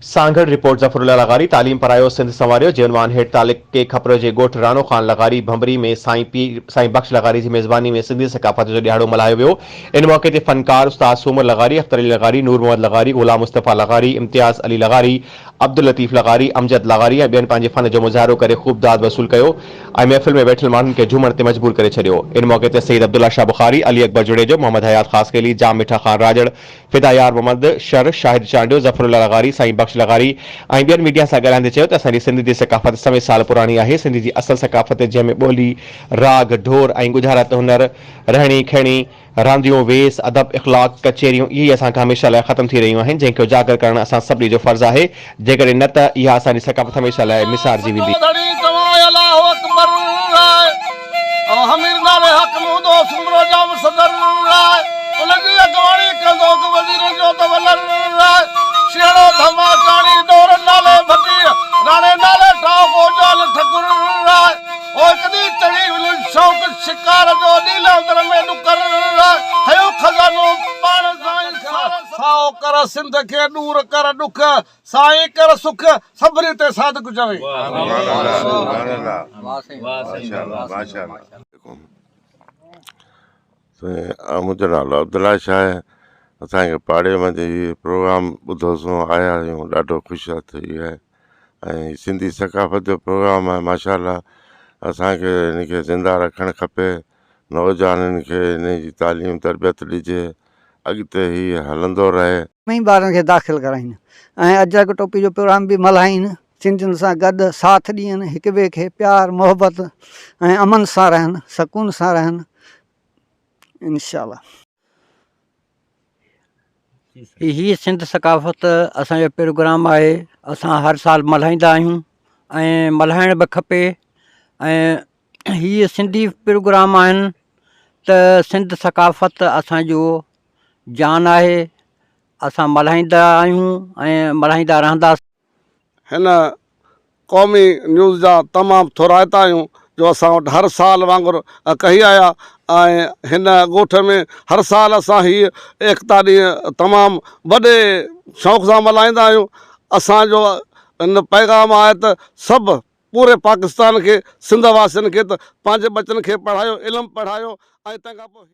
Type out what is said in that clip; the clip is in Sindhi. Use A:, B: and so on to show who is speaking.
A: سانگهڙ، رپورٽ، ظفر الله لغاري، تعليم پرايو سنڌ سنواريو جي عنوان هيٺ تعلقي کپرو جي ڳوٺ راڻو خان لغاري ڀنڀري ۾ سائين پير سائين بخش لغاري جي ميزباني ۾ سنڌي ثقافت جو ڏهاڙو ملهايو ويو ان موقعي تي فنڪار استاد سومر لغاري، اختر علي لغاري، نور محمد لغاري، غلام مصطفيٰ لغاري، امتياز علي لغاري، عبداللطيف لغاري، امجد لغاري ۽ ٻين پنهنجي فن جو مظاهرو ڪري خوب داد وصول ڪيو ۽ محفل ۾ ويٺل ماڻهن کي جهومڻ تي مجبور ڪري ڇڏيو ان موقعي تي سيد عبدالله شاهه بخاري، علي اڪبر جوڻيجو، محمد حيات خاصخيلي، جام مٺا خان راڄڙ، فدا يار محمد شر، شاهد چانڊيو، ظفر الله لغاري، سائين بخش لغاري ۽ ٻين ميڊيا سان ڳالهائيندي چيو ته اسان جي سنڌ جي ثقافت سوين سال پراڻي آهي، سنڌ جي اصل ثقافت جنهن ۾ ٻولي، راڳ، ڍور ۽ ڳجهارت، هنر، رهڻي ڪهڻي، رانديون، ويس، ادب، اخلاق، ڪچهريون اهي ئي اسان کان هميشه لاء ختم ٿي رهيون آهن جنهن کي اجاگر ڪرڻ اسان سڀني جو فرض آهي جيڪڏهن نه ته اها اسان جي ثقافت هميشه لاء ميسارجي ويندي.
B: سندو ڌڻي چوان الله اڪبر او حمير نالي حاڪم هوندو هو سومرو ڄام صدر ان جي اڳواڻي ڪندو هڪ وزيرن جو ته ولر شيهڙو ڌماچاڻي ڏور نالي ڀٽي راڻي نالي ٺاهوڪو جان ٺڪر او هڪ ڏينهن چڙهي ويل شوق شڪار جو ڏيل اندر ۾ ڏڪر هيو خزانو پاڻ سائين سائو ڪر سنڌ کي ڏور ڪر ڏک سائين ڪر سک سڀني تي صادق چوي.
C: منهنجو نالو عبدالله شاهه آهي اسان کي پاڙي منجهه هي پروگرام ٻڌوسون آيا آهيون ڏاڍو خوش ٿي آهي ۽ سنڌي ثقافت جو پروگرام آهي ماشاء الله اسانکي هن کي زنده رکڻ کپي نوجوانن کي هن جي تعليم تربيت ڏجي اڳتي هي هلندو رهي.
D: ۾ ئي ٻارن کي داخل ڪرائين ۽ اجرڪ ٽوپي جو پروگرام به ملهائين سنڌين سان گڏ ساٿ ڏين هڪ ٻئي کي پيار محبت ۽ امن سان رهن سڪون سان رهن انشاء الله.
E: هي سنڌ ثقافت اسان جو پروگرام آهي اسان هر سال ملهائيندا آهيون ۽ ملهائڻ به کپي ۽ هي سنڌي پروگرام آهن ته سنڌ ثقافت اسان جو جان آهي اسان ملهائيندا آهيون ۽ ملهائيندا رهنداسين.
B: هن قومي نيوز جا تمام ٿورائتا آهيون جو اسان وٽ هر سال وانگر ڪهي آيا ۽ هن ڳوٺ ۾ هر سال اسان هي ايڪتا ڏينهن تمام وڏي شوق سان ملهائيندا آهيون اسان جو هن پيغام آهي ته سڀ پوري پاڪستان کي سنڌ واسين کي ته پنهنجي ٻچن کي پڙهايو علم پڙهايو ۽ تنهن کان پوء.